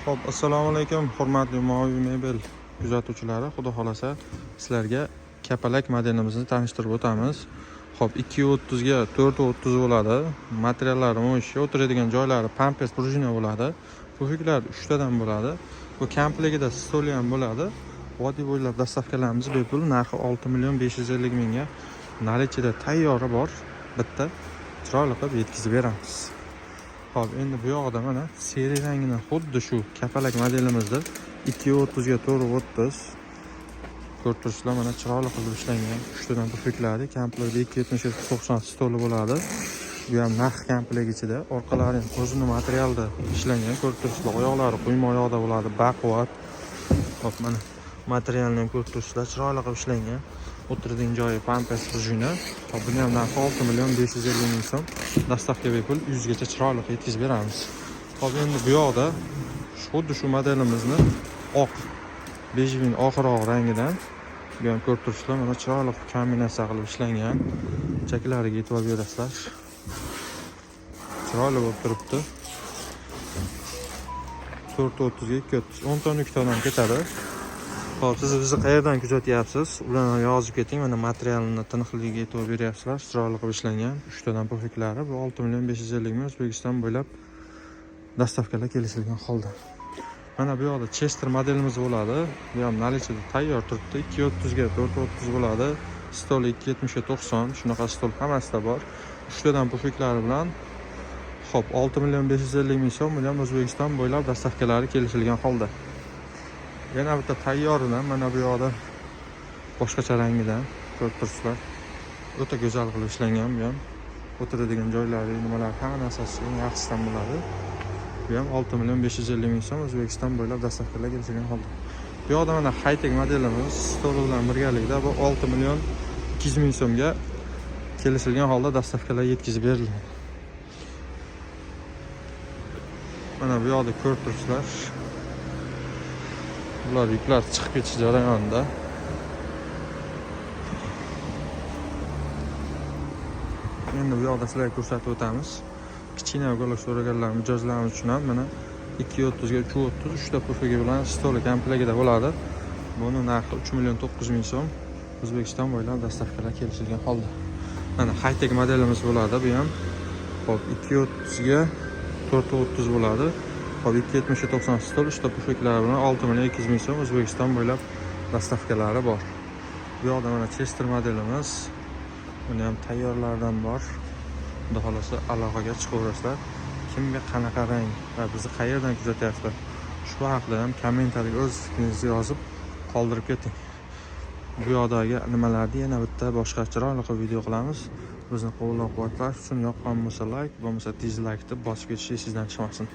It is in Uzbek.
Xo'p, assalomu alaykum, hurmatli Moviy mebel kuzatuvchilari. Xudo xolasa, sizlarga kapalak modelimizni tanishtirib o'tamiz. Xo'p, 2.30 ga 4.30 bo'ladi. Materiallari mo'sh, o'tiradigan joylari pampers prujina bo'ladi. Pufiklar 3 tadan bo'ladi. Bu komplektida stoli ham bo'ladi. Vodiy bo'ylab dastavkalarimiz bepul, narxi 6 million 550 mingga. Наличиеda tayyori bor. Bitta chiroyli qilib yetkazib beramiz. Xo'p, endi bu yoqda mana seri rangini xuddi shu kapalak modelimizda 2.30 ga 4.30 ko'rib turibsizlar, mana chiroyli qilib ishlangan. 3 tadan pufiklari, komplektda 2.70 90 stoli bo'ladi. Bu ham narx komplekt ichida. Orqalari ham o'zini materialda ishlangan, ko'rib turibsizlar. Oyoqlari quyma oyoqda bo'ladi, baquvvat. Xo'p, mana materialni ham ko'rib turibsizlar, chiroyli qilib ishlangan. O'tiradigan joyi pampers prujina. Xo'p, buni ham narxi 6 million 550 ming so'm. Доставка bepul, 100 gacha chiroyli qilib yetkazib beramiz. Xo'p, endi bu yoqda xuddi shu modelimizni oq bejevin oqroq rangidan, bu ham ko'rib turibsizlar, mana chiroyli qilib kombinatsiya qilib ishlangan. Chaklariga e'tibor berasizlar. Chiroyli bo'lib turibdi. 4.30 ga 2.30 10 ton 2 ton ketadi. Xo'p, siz bizni qayerdan kuzatyapsiz? Ularni ham yozib keting. Mana materialini tiniqligiga e'tibor beryapsizlar. Chiroyli qilib ishlangan. 3 tadan pufiklari bu 6 million 550 ming, O'zbekiston bo'ylab доставкаlar kelishilgan holda. Mana bu yoqda Chester modelimiz bo'ladi. Bu ham наличиеda tayyor turibdi. 2.30 ga 4.30 bo'ladi. Stol 2.70 ga 90. Shunaqa stol hammasida bor. 3 tadan pufiklari bilan. Xo'p, 6 million 550 ming so'm, bu ham O'zbekiston bo'ylab доставкаlari kelishilgan holda. Yana bitta tayyoridan mana bu yoqda boshqacha rangidan ko'rib turibsizlar. O'ta go'zal qilib ishlangan bu ham. O'tiradigan joylari, nimalar, hamma narsasi eng yaxshisidan bo'ladi. Bu ham 6 million 550 ming so'm, O'zbekiston bo'ylab доставкаlar kelishilgan holda. Bu yoqda mana high-tech modelimiz stoli bilan birgalikda bu 6 million 200 ming so'mga kelishilgan holda доставкаlar yetkazib beriladi. Mana bu yoqda ko'rib turibsizlar. Bular yuklar chiqib ketish jarayonida. Endi bu yoqda sizlarga ko'rsatib o'tamiz. Kichkina уголок so'raganlar mijozlarimiz uchun ham mana 2.30 ga 3.30 3 ta pufigi bilan stoli komplektida bo'ladi. Buni narxi 3 million 900 ming so'm. O'zbekiston bo'ylab доставкаlar kelishilgan holda. Mana high-tech modelimiz bo'ladi bu ham. Xo'p, 2.30 ga 4.30 bo'ladi. Xo'p, 2.70 ga 90 stol, 3 ta pufiklari bilan 6 million 200 ming so'm, O'zbekiston bo'ylab доставкаlari bor. Bu yoqda mana Chester modelimiz. Buni ham tayyorlardan bor. Xudo xolasa aloqaga chiqaverasizlar. Kimga qanaqa rang va bizni qayerdan kuzatyapsizlar? Shu haqida ham kommentariyga o'z fikringizni yozib qoldirib keting. Bu yoqdagi nimalarni yana bitta boshqa chiroyli qilib video qilamiz. Bizni qo'llab-quvvatlash uchun yoqqan bo'lsa like, bo'lmasa dislike deb bosib ketish esingizdan chiqmasin.